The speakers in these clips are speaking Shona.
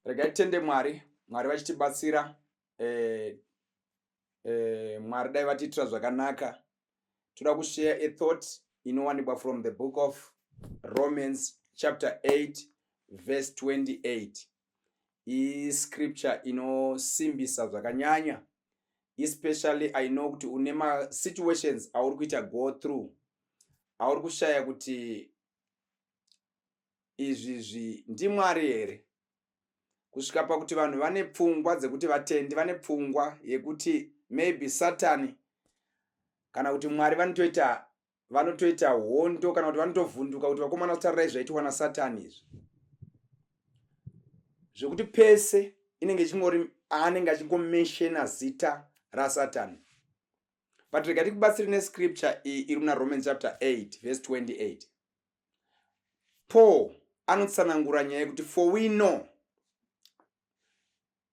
Regai titende Mwari, Mwari vachitibatsira. Mwari dai vatiitira zvakanaka. Toda kushare a thought inowanikwa from the book of Romans chapter 8 verse 28. Iscripture inosimbisa zvakanyanya, especially I know kuti une masituations auri kuita go through, auri kushaya kuti izvi zvi ndiMwari here, kusvika pakuti vanhu vane pfungwa dzekuti vatendi vane pfungwa yekuti maybe Satani kana kuti Mwari vanotoita hondo, kana kuti vanotovhunduka kuti vakomana, tarirai zvaitwa naSatani izvi, zvekuti pese inenge ichingori anenge achingomentiona zita raSatani. But rega tikubatsire nescripture iyi iri muna Romans chapter 8 verse 28. Paul anotsanangura nyaya yekuti, "For we know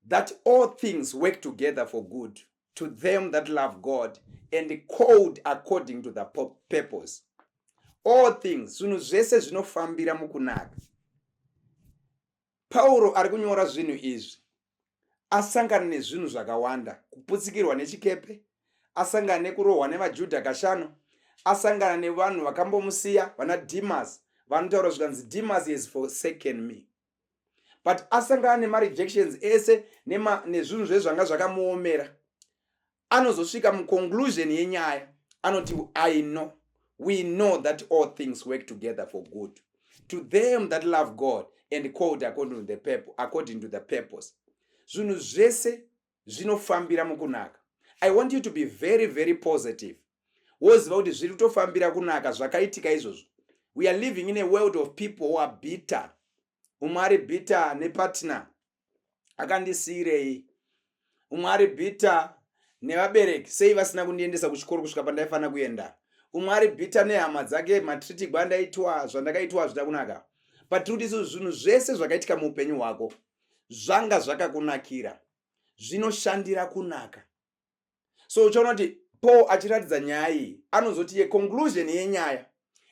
that all things work together for good to them that love God and called according to the purpose." All things, zvinhu zvese zvinofambira mukunaka. Pauro ari kunyora zvinhu izvi asangana nezvinhu zvakawanda: kuputsikirwa nechikepe, asangana nekurohwa nevaJudha kashanu, asangana nevanhu vakambomusiya, vana Demas. Vanotaura zvikanzi, "Demas has forsaken me." But asangana nemarejections ese nezvinhu zve zvanga zvakamuomera, anozosvika muconclusion yenyaya. Anoti, "I know, we know that all things work together for good to them that love God and called according to the purpose." Zvinhu zvese zvinofambira mukunaka. I want you to be very, very positive, woziva kuti zviri kutofambira kunaka zvakaitika izvozvo. We are living in a world of people who are bitter. Umwe ari bitter nepartner, akandisiyirei. Umwe ari bitter nevabereki, sei vasina kundiendesa kuchikoro kusvika pandaifanira kuenda. Umwe ari bitter nehama dzake, matreatirwo andaitwa, zvandakaitwa hazvina kunaka. But tiri kuti isusu zvinhu zvese zvakaitika muupenyu hwako zvanga zvakakunakira, zvinoshandira kunaka. So uchaona kuti Paul achiratidza nyaya iyi anozoti yeconclusion yenyaya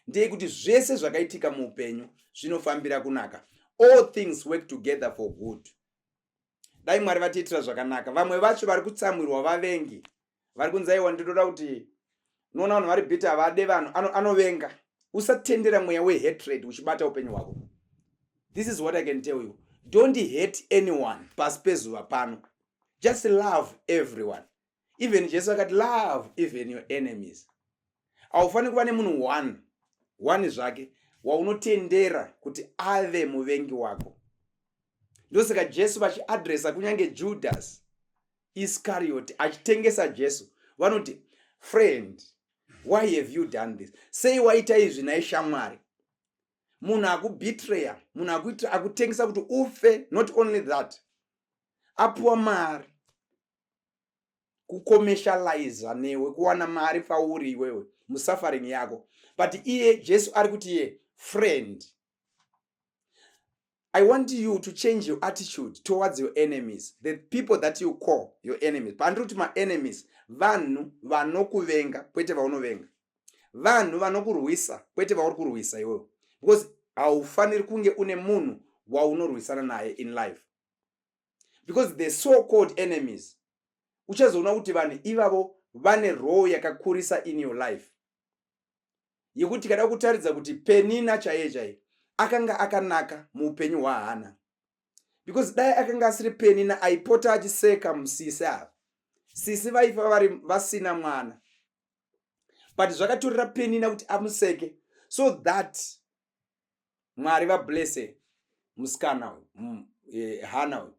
ndeyekuti zvese zvakaitika muupenyu zvinofambira kunaka. All things work together for good. Dai Mwari vatiitira zvakanaka. Vamwe vacho vari kutsamwirwa, vavengi vari kunzi, "Aiwa, ndinoda kuti." Unoona vanhu vari bitter, havade vanhu, anovenga. Usatendera mweya wehatred uchibata upenyu hwako. This is what I can tell you: don't hate anyone pasi pezuva pano. Just love everyone. Even Jesu akati, "Love even your enemies." Haufaniri kuva nemunhu one one zvake waunotendera kuti ave muvengi wako. Ndosaka Jesu vachiadresa kunyange Judas Iscariot achitengesa Jesu, vanoti, "Friend, why have you done this? Sei waita izvi naishamwari?" Munhu akubetreya, munhu akutengesa kuti ufe. Not only that, apuwa mari kucommercializa newe, kuwana mari pauri iwewe musuffering yako. But iye Jesu ari kuti iye, "Friend." I want you to change your attitude towards your enemies, the people that you call your enemies. Pandiri kuti maenemies, vanhu vanokuvenga, kwete vaunovenga, vanhu vanokurwisa, kwete vauri kurwisa iwewe, because haufaniri kunge une munhu waunorwisana naye in life, because the so called enemies, uchazoona kuti vanhu ivavo vane role yakakurisa in your life, yekuti kada kutaridza kuti Penina chaiye chaiye akanga akanaka muupenyu hwaHana, because dai akanga asiri Penina aipota achiseka musisi ava, sisi vaifa vari vasina mwana. But zvakatorera Penina kuti amuseke so that Mwari vablesse musikana uyu, Hana uyu.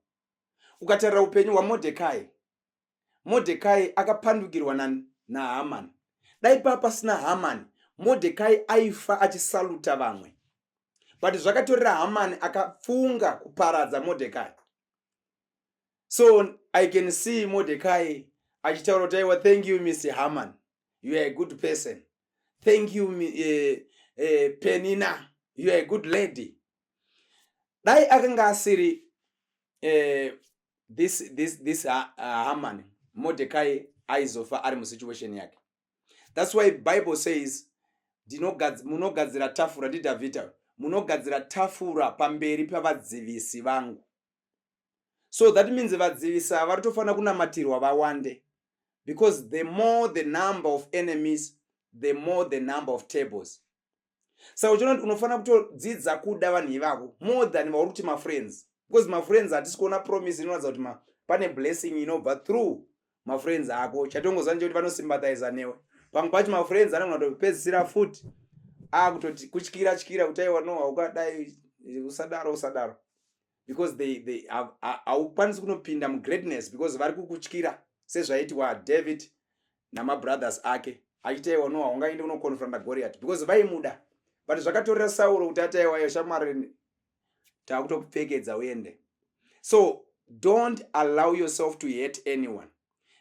Ukatarira upenyu hwaModhekai, Modhekai akapandukirwa naHamani. Dai paa pasina Hamani, Modhekai aifa achisaluta vamwe. But zvakatorera Hamani akafunga kuparadza Modhekai. So I can see Modhekai achitaura kuti, "Aiwa, thank you, Mr Haman, you are a good person. Thank you, Penina, you are a good lady." Dai akanga asiri this Haman, Modhekai aizofa ari musituation yake. That's why Bible says, "Munogadzira tafura," ndiDhavhidha, "munogadzira tafura pamberi pavadzivisi vangu." So that means vadzivisi ava vari tofanira kunamatirwa vawande, because the more the number of enemies, the more the number of tables. Saka uchiona kuti unofanira kutodzidza kuda vanhu ivavo more than vauri kuti mafriends, because mafriends hatisi kuona promise inoratidza kuti pane blessing inobva through mafriends ako. Chatongoziva ndechekuti vanosympathiza newe. Pamwe pacho mafriends anogona kutopedzisira futi akutoti kutyira tyira kuti, "Aiwa, no, haukadai, usadaro, usadaro," because they haukwanisi kunopinda mugreatness because vari kukutyira, sezvaitwa David namabrothers ake achiti, "Aiwa, no, haungaendi kunoconfronta Goriat," because vaimuda. But zvakatorera Sauro kuti ati, "Aiwa, shamwari, taakutokupfekedza uende." So don't allow yourself to hate anyone.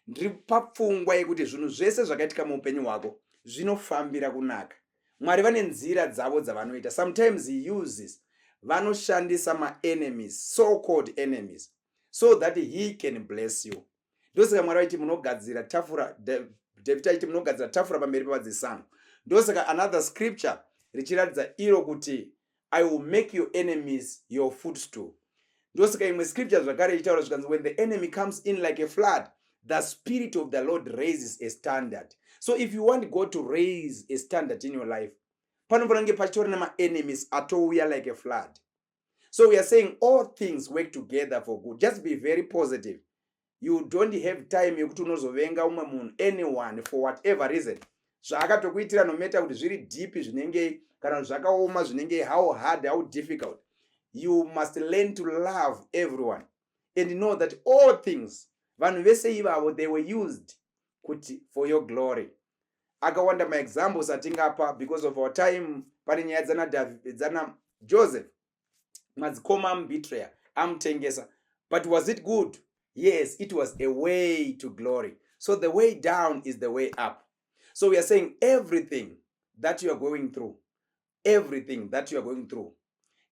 Ndiri papfungwa yekuti zvinhu zvese zvakaitika muupenyu hwako zvinofambira kunaka. Mwari vane nzira dzavo dzavanoita. Sometimes he uses, vanoshandisa maenemies, so called enemies, so that he can bless you. Ndosaka Mwari vaiti munogadzira tafura, David achiti, "Munogadzira tafura pamberi pevadzivisi vangu." Ndosaka another scripture richiratidza iro kuti, "I will make your enemies your footstool." Ndosaka imwe scripture zvakare ichitaura zvikanzi, "When the enemy comes in like a flood, the Spirit of the Lord raises a standard." So if you want God to raise a standard in your life, panofanira kunge pachitori nemaenemies atouya like a flood. So we are saying all things work together for good. Just be very positive. You don't have time yekuti unozovenga umwe munhu, anyone, for whatever reason zvaakatokuitira, no matter kuti zviri deep zvinengei kana kuti zvakaoma zvinengei, how hard, how difficult. You must learn to love everyone and know that all things, vanhu vese ivavo, they were used kuti for your glory. Akawanda maexamples atingapa. Because of our time, pane nyaya dzana Joseph. Madzikoma amubetraya, amutengesa, but was it good? Yes, it was a way to glory. So the way down is the way up. So we are saying everything that you are going through, everything that you are going through,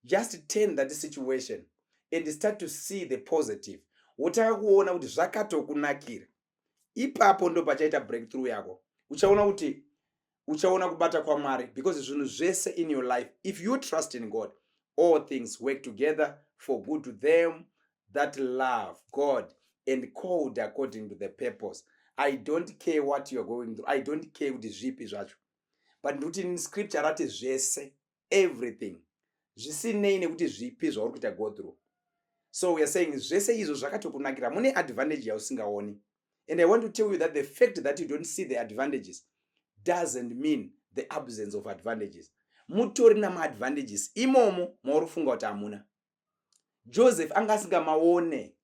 just turn that situation and start to see the positive. Wotanga kuona kuti zvakatokunakira. Ipapo ndo pachaita breakthrough yako. Uchaona kuti uchaona kubata kwaMwari, because zvinhu zvese in your life, if you trust in God, all things work together for good to them that love God and called according to the purpose. I don't care what you are going through. I don't care kuti zvipi zvacho, but ndikuti scripture rati zvese, everything, zvisinei nekuti zvipi zvauri kuita go through. So we are saying zvese izvo zvakatokunakira. Mune advantage yausingaoni. And I want to tell you that the fact that you don't see the advantages doesn't mean the absence of advantages. Mutori namaadvantages imomo mauri kufunga kuti hamuna. Joseph anga asingamaone,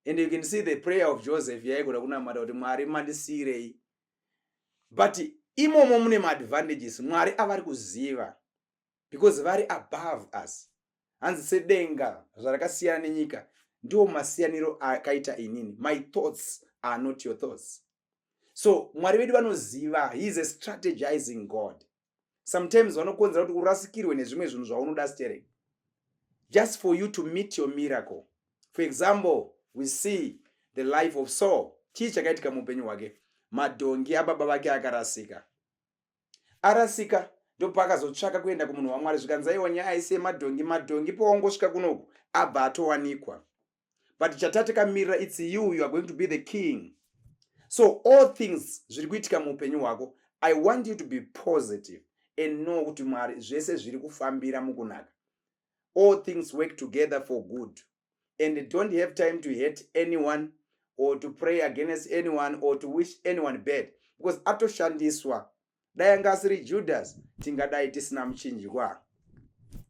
and you can see the prayer of Joseph yaigona kunamata kuti, "Mwari, mandisiyirei?" But imomo mune maadvantages Mwari avari kuziva, because vari above us. Hanzi sedenga zvarakasiyana nenyika, ndiwo masiyaniro akaita inini. My thoughts are not your thoughts. So Mwari vedu vanoziva. He is a strategizing God. Sometimes vanokonzera kuti urasikirwe nezvimwe zvinhu zvaunoda sterek, just for you to meet your miracle. For example, we see the life of Saul. Chii chakaitika muupenyu hwake? Madhongi ababa vake akarasika. Arasika, ndopaakazotsvaka kuenda kumunhu waMwari. Zvikanzi, "Aiwa, nyaya isi yemadhongi, madhongi pawangosvika kunoku abva atowanikwa, but chatatakamirira, it's you. You are going to be the king." So all things zviri kuitika muupenyu hwako, I want you to be positive and know kuti Mwari, zvese zviri kufambira mukunaka. All things work together for good, and don't have time to hate anyone or to pray against anyone or to wish anyone bad, because atoshandiswa. Dai anga asiri Judas, tingadai tisina muchinjikwa.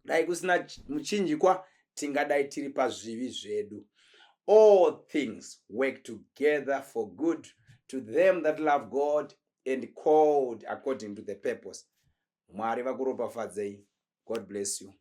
Dai kusina muchinjikwa, tingadai tiri pazvivi zvedu. All things work together for good to them that love God and called according to the purpose. Mwari vakuropafadzei. God bless you.